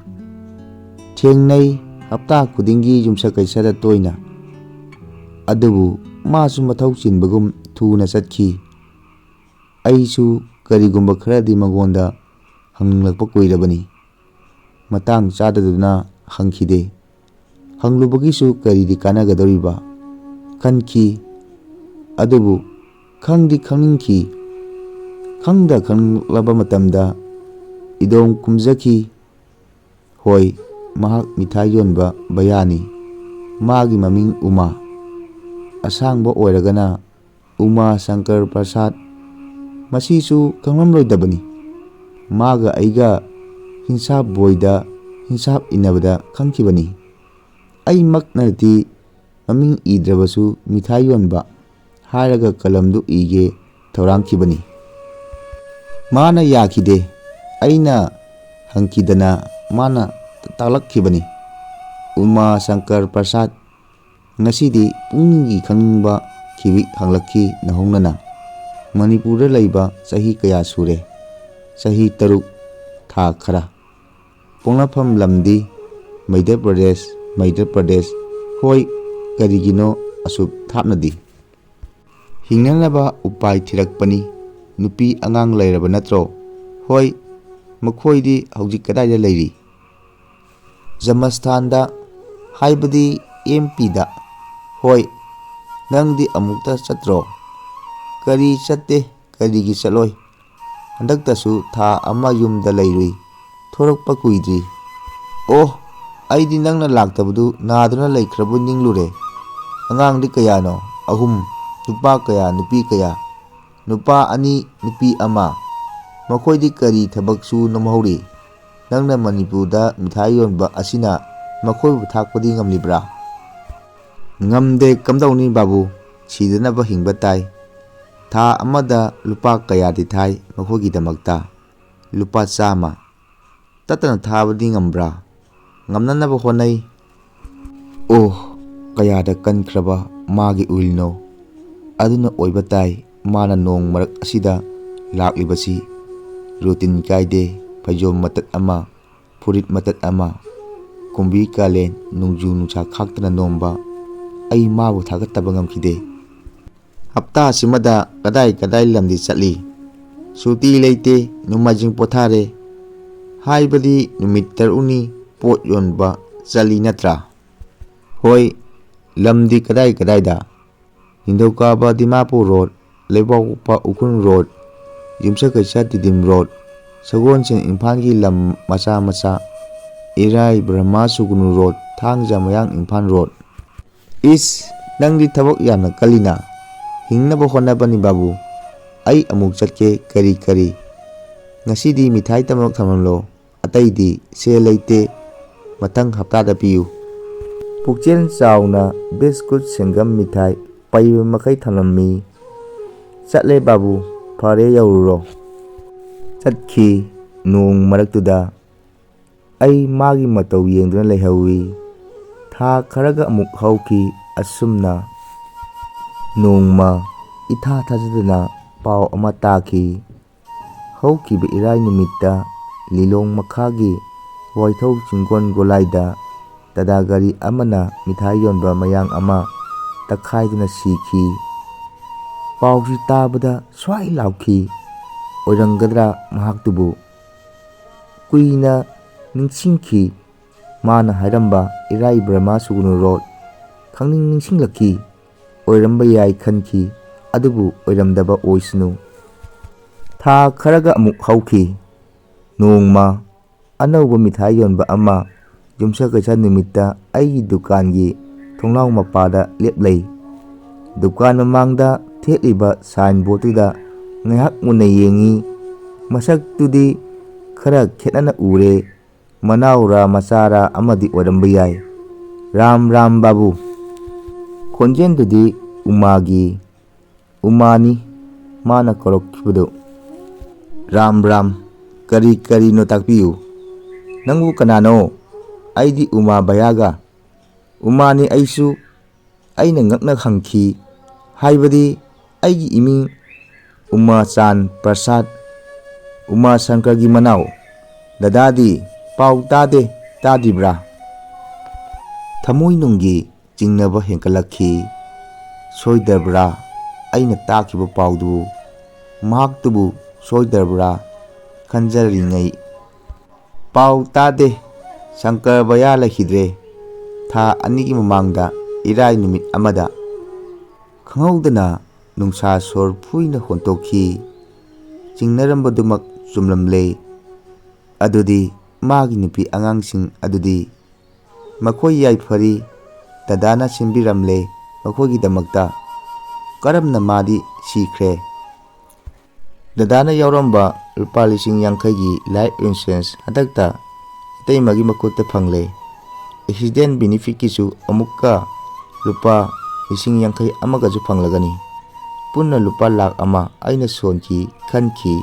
ꯊꯦꯡꯅꯩ ꯍꯞꯇꯥ ꯈꯨꯗꯤꯡꯒꯤ ꯌꯨꯝꯁꯀꯩꯁꯗ ꯇꯣꯏꯅ꯫ ꯑꯗꯨꯕꯨ ꯃꯥꯁꯨ ꯃꯊꯧ ꯆꯤꯟꯕꯒꯨꯝ ꯊꯨꯅ ꯆꯠꯈꯤ꯫ ꯑꯩꯁꯨ ꯀꯔꯤꯒꯨꯝꯕ ꯈꯔꯗꯤ ꯃꯉꯣꯟꯗ ꯍꯪꯂꯛꯄ ꯀꯨꯏꯔꯕꯅꯤ꯫ ꯃꯇꯥꯡ ꯆꯥꯗꯗꯨꯅ ꯍꯪꯈꯤꯗꯦ꯫ ꯍꯪꯂꯨꯕꯒꯤꯁꯨ ꯀꯔꯤꯗꯤ ꯀꯥꯟꯅꯒꯗꯧꯔꯤꯕ ꯈꯟꯈꯤ꯫ ꯑꯗꯨꯕꯨ ꯈꯪꯗꯤ ꯈꯪꯅꯤꯡꯈꯤ꯫ ꯈꯪꯗ ꯈꯪꯂꯕ ꯃꯇꯝꯗ ꯏꯗꯣꯝ ꯀꯨꯝꯖꯈꯤ꯫ ꯍꯣꯏ, ꯃꯍꯥꯛ ꯃꯤꯊꯥꯏ ꯌꯣꯟꯕ ꯕꯌꯥꯅꯤ꯫ ꯃꯥꯒꯤ ꯃꯃꯤꯡ ꯎꯃꯥ꯫ ꯑꯁꯥꯡꯕ ꯑꯣꯏꯔꯒꯅ ꯎꯃꯥ ꯁꯪꯀꯔ ꯄ꯭ꯔꯁꯥꯗ꯫ ꯃꯁꯤꯁꯨ ꯈꯪꯂꯝꯂꯣꯏꯗꯕꯅꯤ꯫ ꯃꯥꯒ ꯑꯩꯒ ꯍꯤꯟꯁꯥꯞ ꯕꯣꯏꯗ ꯍꯤꯟꯁꯥꯞ ꯏꯟꯅꯕꯗ ꯈꯪꯈꯤꯕꯅꯤ꯫ ꯑꯩꯃꯛꯅꯗꯤ ꯃꯃꯤꯡ ꯏꯗ꯭ꯔꯕꯁꯨ ꯃꯤꯊꯥꯏ ꯌꯣꯟꯕ ꯍꯥꯏꯔꯒ ꯀꯂꯝꯗꯨ ꯏꯒꯦ ꯊꯧꯔꯥꯡꯈꯤꯕꯅꯤ꯫ ꯃꯥꯅ ꯌꯥꯈꯤꯗꯦ꯫ ꯑꯩꯅ ꯍꯪꯈꯤꯗꯅ ꯃꯥꯅ ꯇꯥꯛꯂꯛꯈꯤꯕꯅꯤ꯫ "ꯎꯃꯥ ꯁꯪꯀꯔ ꯄ꯭ꯔꯁꯥꯗ, ꯉꯁꯤꯗꯤ ꯄꯨꯛꯅꯤꯡꯒꯤ ꯈꯪꯅꯤꯡꯕ ꯈꯤꯕꯤꯛ ꯍꯪꯂꯛꯈꯤ ꯅꯧꯍꯧꯅꯅ꯫ ꯃꯅꯤꯄꯨꯔꯗ ꯂꯩꯕ ꯆꯍꯤ ꯀꯌꯥ ꯁꯨꯔꯦ?" "ꯆꯍꯤ ꯇꯔꯨꯛ, ꯊꯥ ꯈꯔ"꯫ "ꯄꯣꯛꯅꯐꯝ ꯂꯝꯗꯤ?" "ꯃꯩꯙ꯭ꯌ ꯄ꯭ꯔꯗꯦꯁ, ꯃꯩꯙ꯭ꯌ ꯄ꯭ꯔꯗꯦꯁ"꯫ "ꯍꯣꯏ, ꯀꯔꯤꯒꯤꯅꯣ ꯑꯁꯨꯛ ꯊꯥꯞꯅꯗꯤ?" "ꯍꯤꯡꯅꯅꯕ ꯎꯄꯥꯏ ꯊꯤꯔꯛꯄꯅꯤ꯫ ꯅꯨꯄꯤ ꯑꯉꯥꯡ ꯂꯩꯔꯕ ꯅꯠꯇ꯭ꯔꯣ?" "ꯍꯣꯏ"꯫ "ꯃꯈꯣꯏꯗꯤ ꯍꯧꯖꯤꯛ ꯀꯗꯥꯏꯗ ꯂꯩꯔꯤ?" "ꯖꯃꯁꯊꯥꯟꯗ, ꯍꯥꯏꯕꯗꯤ ꯑꯦꯝ ꯄꯤꯗ"꯫ "ꯍꯣꯏ"꯫ "ꯅꯪꯗꯤ ꯑꯃꯨꯛꯇ ꯆꯠꯇ꯭ꯔꯣ?" "ꯀꯔꯤ ꯆꯠꯇꯦ, ꯀꯔꯤꯒꯤ ꯆꯠꯂꯣꯏ? ꯍꯟꯗꯛꯇꯁꯨ ꯊꯥ ꯑꯃ ꯌꯨꯝꯗ ꯂꯩꯔꯨꯏ, ꯊꯣꯔꯛꯄ ꯀꯨꯏꯗ꯭ꯔꯤ"꯫ "ꯑꯣ, ꯑꯩꯗꯤ ꯅꯪꯅ ꯂꯥꯛꯇꯕꯗꯨ ꯅꯥꯗꯨꯅ ꯂꯩꯈ꯭ꯔꯕꯣꯏ ꯅꯤꯡꯂꯨꯔꯦ꯫ ꯑꯉꯥꯡꯗꯤ ꯀꯌꯥꯅꯣ?" "ꯑꯍꯨꯝ"꯫ "ꯅꯨꯄꯥ ꯀꯌꯥ, ꯅꯨꯄꯤ ꯀꯌꯥ?" "ꯅꯨꯄꯥ ꯑꯅꯤ, ꯅꯨꯄꯤ ꯑꯃ"꯫ ꯃꯈꯣꯏꯗꯤ ꯀꯔꯤ ꯊꯕꯛ ꯁꯨ ꯅꯣꯝꯍꯧꯔꯤ? ꯅꯪꯅ ꯃꯅꯤꯄꯨꯔꯗ ꯃꯤꯊꯥꯏ ꯌꯣꯟꯕ ꯑꯁꯤꯅ ꯃꯈꯣꯏꯕꯨ ꯊꯥꯛꯄꯗꯤ ꯉꯝꯂꯤꯕ꯭ꯔꯥ? ꯉꯝꯗꯦ, ꯀꯝꯗꯧꯅꯤ ꯕꯥꯕꯨ? ꯁꯤꯗꯅꯕ ꯍꯤꯡꯕ ꯇꯥꯏ꯫ ꯊꯥ ꯑꯃꯗ ꯂꯨꯄꯥ ꯀꯌꯥꯗꯤ ꯊꯥꯏ ꯃꯈꯣꯏꯒꯤꯗꯃꯛꯇ? ꯂꯨꯄꯥ ꯆꯥꯝꯃ꯫ ꯇꯠꯇꯅ ꯊꯥꯕꯗꯤ ꯉꯝꯕ꯭ꯔꯥ? ꯉꯝꯅꯅꯕ ꯍꯣꯠꯅꯩ꯫ ꯑꯣ, ꯀꯌꯥꯗ ꯀꯟꯈ꯭ꯔꯕ ꯃꯥꯒꯤ ꯎꯏꯜꯅꯣ! ꯑꯗꯨꯅ ꯑꯣꯏꯕ ꯇꯥꯏ ꯃꯥꯅ ꯅꯣꯡ ꯃꯔꯛ ꯑꯁꯤꯗ ꯂꯥꯛꯂꯤꯕꯁꯤ꯫ ꯔꯨꯇꯤꯟ ꯀꯥꯏꯗꯦ, ꯐꯩꯖꯣꯝ ꯃꯇꯠ ꯑꯃ, ꯐꯨꯔꯤꯠ ꯃꯇꯠ ꯑꯃ, ꯀꯨꯝꯕꯤ ꯀꯥꯂꯦꯟ, ꯅꯣꯡꯖꯨ ꯅꯨꯡꯁꯥ ꯈꯥꯛꯇꯅ ꯅꯣꯝꯕ꯫ ꯑꯩ ꯃꯥꯕꯨ ꯊꯥꯒꯠꯇꯕ ꯉꯝꯈꯤꯗꯦ꯫ ꯍꯞꯇꯥꯁꯤꯃꯗ ꯀꯗꯥꯏ ꯀꯗꯥꯏ ꯂꯝꯗꯤ ꯆꯠꯂꯤ? ꯁꯨꯇꯤ ꯂꯩꯇꯦ, ꯅꯣꯡꯃꯥꯏꯖꯤꯡ ꯄꯣꯊꯥꯔꯦ꯫ ꯍꯥꯏꯕꯗꯤ ꯅꯨꯃꯤꯠ ꯇꯔꯨꯛꯅꯤ ꯄꯣꯠ ꯌꯣꯟꯕ ꯆꯠꯂꯤ ꯅꯠꯇ꯭ꯔꯥ? ꯍꯣꯏ, ꯂꯝꯗꯤ ꯀꯗꯥꯏ ꯀꯗꯥꯏꯗ? ꯅꯤꯡꯊꯧꯀꯥꯕ ꯗꯤꯃꯥꯄꯨꯔ ꯔꯣꯗ, ꯂꯩꯕꯥꯛꯄꯣꯛꯄ ꯎꯈ꯭ꯔꯨꯜ ꯔꯣꯗ, ꯌꯨꯝꯁꯀꯩꯁ ꯇꯤꯗꯤꯝ ꯔꯣꯗ, ꯁꯒꯣꯜꯁꯦꯟ ꯏꯝꯐꯥꯜꯒꯤ ꯂꯝ ꯃꯆꯥ ꯃꯆꯥ, ꯏꯔꯥꯏ ꯕ꯭ꯔꯍꯃ ꯁꯨꯒꯨꯅꯨ ꯔꯣꯗ, ꯊꯥꯡꯖ ꯃꯌꯥꯡ ꯏꯝꯐꯥꯜ ꯔꯣꯗ꯫ ꯏꯁ, ꯅꯪꯗꯤ ꯊꯕꯛ ꯌꯥꯝꯅ ꯀꯜꯂꯤꯅ꯫ ꯍꯤꯡꯅꯕ ꯍꯣꯠꯅꯕꯅꯤ ꯕꯥꯕꯨ꯫ ꯑꯩ ꯑꯃꯨꯛ ꯆꯠꯀꯦ, ꯀꯔꯤ ꯀꯔꯤ꯫ ꯉꯁꯤꯗꯤ ꯃꯤꯊꯥꯏ ꯇꯃꯛ ꯊꯝꯂꯝꯂꯣ, ꯑꯇꯩꯗꯤ ꯁꯦꯜ ꯂꯩꯇꯦ, ꯃꯊꯪ ꯍꯞꯇꯥꯗ ꯄꯤꯌꯨ꯫ ꯄꯨꯛꯆꯦꯜ ꯆꯥꯎꯅ ꯕꯤꯁꯀꯨꯠ, ꯁꯦꯡꯒꯝ, ꯃꯤꯊꯥꯏ ꯄꯩꯕ ꯃꯈꯩ ꯊꯝꯂꯝꯃꯤ꯫ ꯆꯠꯂꯦ ꯕꯥꯕꯨ, ꯐꯔꯦ, ꯌꯧꯔꯨꯔꯣ꯫ ꯆꯠꯈꯤ꯫ ꯅꯣꯡ ꯃꯔꯛꯇꯨꯗ ꯑꯩ ꯃꯥꯒꯤ ꯃꯇꯧ ꯌꯦꯡꯗꯨꯅ ꯂꯩꯍꯧꯏ꯫ ꯊꯥ ꯈꯔꯒ ꯑꯃꯨꯛ ꯍꯧꯈꯤ꯫ ꯑꯁꯨꯝꯅ ꯅꯣꯡꯃ ꯏꯊꯥ ꯊꯥꯖꯗꯅ ꯄꯥꯎ ꯑꯃ ꯇꯥꯈꯤ꯫ ꯍꯧꯈꯤꯕ ꯏꯔꯥꯏ ꯅꯨꯃꯤꯠꯇ ꯂꯤꯂꯣꯡ ꯃꯈꯥꯒꯤ ꯋꯥꯏꯊꯧ ꯆꯤꯡꯒꯣꯟ ꯒꯣꯂꯥꯏꯗ ꯇꯥꯇꯥ ꯒꯥꯔꯤ ꯑꯃꯅ ꯃꯤꯊꯥꯏ ꯌꯣꯟꯕ ꯃꯌꯥꯡ ꯑꯃ ꯇꯛꯈꯥꯏꯗꯨꯅ ꯁꯤꯈꯤ꯫ ꯄꯥꯎꯁꯤ ꯇꯥꯕꯗ ꯁ꯭ꯋꯥꯏ ꯂꯥꯎꯈꯤ꯫ ꯑꯣꯏꯔꯝꯒꯗ꯭ꯔꯥ ꯃꯍꯥꯛꯇꯨꯕꯨ? ꯀꯨꯏꯅ ꯅꯤꯡꯁꯤꯡꯈꯤ꯫ ꯃꯥꯅ ꯍꯥꯏꯔꯝꯕ ꯏꯔꯥꯏ ꯕ꯭ꯔꯍꯃ ꯁꯨꯒꯨꯅꯨ ꯔꯣꯗ ꯈꯪꯅꯤꯡ ꯅꯤꯡꯁꯤꯡꯂꯛꯈꯤ꯫ ꯑꯣꯏꯔꯝꯕ ꯌꯥꯏ ꯈꯟꯈꯤ, ꯑꯗꯨꯕꯨ ꯑꯣꯏꯔꯝꯗꯕ ꯑꯣꯏꯁꯅꯨ꯫ ꯊꯥ ꯈꯔꯒ ꯑꯃꯨꯛ ꯍꯧꯈꯤ꯫ ꯅꯣꯡꯃ ꯑꯅꯧꯕ ꯃꯤꯊꯥꯏ ꯌꯣꯟꯕ ꯑꯃ ꯌꯨꯝꯁꯀꯩꯁ ꯅꯨꯃꯤꯠꯇ ꯑꯩꯒꯤ ꯗꯨꯀꯥꯟꯒꯤ ꯊꯣꯡꯅꯥꯎ ꯃꯄꯥꯗ ꯂꯦꯞꯂꯩ꯫ ꯗꯨꯀꯥꯟ ꯃꯃꯥꯡꯗ ꯊꯦꯠꯂꯤꯕ ꯁꯥꯏꯟ ꯕꯣꯔꯗꯇꯨꯗ ꯉꯥꯏꯍꯥꯛ ꯃꯨꯟꯅ ꯌꯦꯡꯉꯤ꯫ ꯃꯁꯛꯇꯨꯗꯤ ꯈꯔ ꯈꯦꯠꯅꯅ ꯎꯔꯦ꯫ ꯃꯅꯥꯎꯔꯥ ꯃꯆꯥꯔꯥ ꯑꯃꯗꯤ ꯑꯣꯏꯔꯝꯕ ꯌꯥꯏ꯫ "ꯔꯥꯝ ꯔꯥꯝ ꯕꯥꯕꯨ"꯫ ꯈꯣꯟꯖꯦꯜꯗꯨꯗꯤ ꯎꯃꯥꯒꯤ꯫ ꯎꯃꯥꯅꯤ ꯃꯥꯅ ꯀꯧꯔꯛꯈꯤꯕꯗꯨ꯫ "ꯔꯥꯝ ꯔꯥꯝ꯫ ꯀꯔꯤ ꯀꯔꯤꯅꯣ ꯇꯥꯛꯄꯤꯌꯨ꯫ ꯅꯪꯕꯨ ꯀꯅꯥꯅꯣ?" "ꯑꯩꯗꯤ ꯎꯃꯥ ꯕꯌꯥꯒ"꯫ "ꯎꯃꯥꯅꯤ ꯑꯩꯁꯨ"꯫ ꯑꯩꯅ ꯉꯛꯅ ꯍꯪꯈꯤ꯫ "ꯍꯥꯏꯕꯗꯤ ꯑꯩꯒꯤ ꯏꯃꯤꯡ ꯎꯃꯥꯆꯥꯟ ꯄ꯭ꯔꯁꯥꯗ, ꯎꯃꯥ ꯁꯪꯀꯔꯒꯤ ꯃꯅꯥꯎ꯫ ꯗꯗꯥꯗꯤ ꯄꯥꯎ ꯇꯥꯗꯦ, ꯇꯥꯗ꯭ꯔꯤꯕ꯭ꯔꯥ?" ꯊꯃꯣꯏꯅꯨꯡꯒꯤ ꯆꯤꯡꯅꯕ ꯍꯦꯟꯒꯠꯂꯛꯈꯤ꯫ ꯁꯣꯏꯗ꯭ꯔꯕ꯭ꯔꯥ ꯑꯩꯅ ꯇꯥꯈꯤꯕ ꯄꯥꯎꯗꯨꯕꯨ? ꯃꯍꯥꯛꯇꯨꯕꯨ ꯁꯣꯏꯗ꯭ꯔꯕ꯭ꯔꯥ ꯈꯟꯖꯔꯤꯉꯩ, "ꯄꯥꯎ ꯇꯥꯗꯦ꯫ ꯁꯪꯀꯔ ꯕꯌꯥ ꯂꯩꯈꯤꯗ꯭ꯔꯦ꯫ ꯊꯥ ꯑꯅꯤꯒꯤ ꯃꯃꯥꯡꯗ ꯏꯔꯥꯏ ꯅꯨꯃꯤꯠ ꯑꯃꯗ"꯫ ꯈꯪꯍꯧꯗꯅ ꯅꯨꯡꯁꯥ ꯁꯣꯔ ꯐꯨꯏꯅ ꯍꯣꯟꯇꯣꯛꯈꯤ꯫ ꯆꯤꯡꯅꯔꯝꯕꯗꯨꯃꯛ ꯆꯨꯝꯂꯝꯂꯦ꯫ ꯑꯗꯨꯗꯤ ꯃꯥꯒꯤ ꯅꯨꯄꯤ ꯑꯉꯥꯡꯁꯤꯡ ꯑꯗꯨꯗꯤ? ꯃꯈꯣꯏ ꯌꯥꯏꯐꯔꯤ꯫ ꯗꯗꯥꯅ ꯁꯤꯟꯕꯤꯔꯝꯂꯦ ꯃꯈꯣꯏꯒꯤꯗꯃꯛꯇ꯫ ꯀꯔꯝꯅ ꯃꯥꯗꯤ ꯁꯤꯈ꯭ꯔꯦ? ꯗꯗꯥꯅ ꯌꯥꯎꯔꯝꯕ ꯂꯨꯄꯥ ꯂꯤꯁꯤꯡ ꯌꯥꯡꯈꯩꯒꯤ life insurance ꯍꯟꯗꯛꯇ ꯏꯇꯩꯃꯒꯤ ꯃꯈꯨꯠꯇ ꯐꯪꯂꯦ꯫ Accident benefitꯀꯤꯁꯨ ꯑꯃꯨꯛꯀ ꯂꯨꯄꯥ ꯂꯤꯁꯤꯡ ꯌꯥꯡꯈꯩ ꯑꯃꯒꯁꯨ ꯐꯪꯂꯒꯅꯤ꯫ ꯄꯨꯟꯅ ꯂꯨꯄꯥ ꯂꯥꯈ ꯑꯃ꯫ ꯑꯩꯅ ꯁꯣꯟꯈꯤ, ꯈꯟꯈꯤ꯫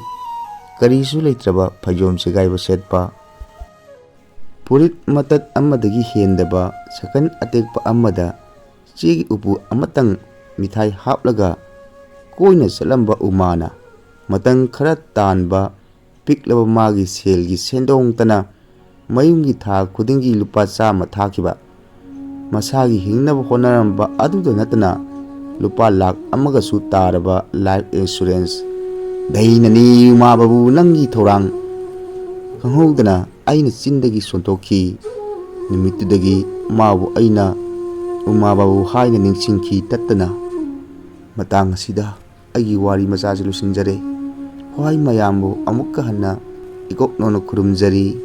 ꯀꯔꯤꯁꯨ ꯂꯩꯇ꯭ꯔꯕ ꯐꯩꯖꯣꯝ ꯁꯦꯒꯥꯏꯕ ꯁꯦꯠꯄ, ꯐꯨꯔꯤꯠ ꯃꯇꯠ ꯑꯃꯗꯒꯤ ꯍꯦꯟꯗꯕ ꯁꯀꯟ ꯑꯇꯦꯛꯄ ꯑꯃꯗ ꯆꯦꯒꯤ ꯎꯄꯨ ꯑꯃꯇꯪ ꯃꯤꯊꯥꯏ ꯍꯥꯞꯂꯒ ꯀꯣꯏꯅ ꯆꯠꯂꯝꯕ ꯎꯃꯥꯅ ꯃꯇꯝ ꯈꯔ ꯇꯥꯟꯕ ꯄꯤꯛꯂꯕ ꯃꯥꯒꯤ ꯁꯦꯜꯒꯤ ꯁꯦꯟꯗꯣꯡꯇꯅ ꯃꯌꯨꯝꯒꯤ ꯊꯥ ꯈꯨꯗꯤꯡꯒꯤ ꯂꯨꯄꯥ ꯆꯥꯝꯃ ꯊꯥꯈꯤꯕ꯫ ꯃꯁꯥꯒꯤ ꯍꯤꯡꯅꯕ ꯍꯣꯠꯅꯔꯝꯕ ꯑꯗꯨꯗ ꯅꯠꯇꯅ ꯂꯨꯄꯥ ꯂꯥꯈ ꯑꯃꯒꯁꯨ ꯇꯥꯔꯕ life insurance꯫ ꯗꯩꯅꯅꯤ ꯎꯃꯥ ꯕꯥꯕꯨ ꯅꯪꯒꯤ ꯊꯧꯔꯥꯡ꯫ ꯈꯪꯍꯧꯗꯅ ꯑꯩꯅ ꯆꯤꯟꯗꯒꯤ ꯁꯣꯟꯊꯣꯛꯈꯤ꯫ ꯅꯨꯃꯤꯠꯇꯨꯗꯒꯤ ꯃꯥꯕꯨ ꯑꯩꯅ ꯎꯃꯥ ꯕꯥꯕꯨ ꯍꯥꯏꯅ ꯅꯤꯡꯁꯤꯡꯈꯤ ꯇꯠꯇꯅ꯫ ꯃꯇꯥꯡ ꯑꯁꯤꯗ ꯑꯩꯒꯤ ꯋꯥꯔꯤ ꯃꯆꯥꯁꯤ ꯂꯣꯏꯁꯤꯟꯖꯔꯦ꯫ ꯈ꯭ꯋꯥꯏ ꯃꯌꯥꯝꯕꯨ ꯑꯃꯨꯛꯀ ꯍꯟꯅ ꯏꯀꯣꯛ ꯅꯧꯅ ꯈꯨꯔꯨꯝꯖꯔꯤ꯫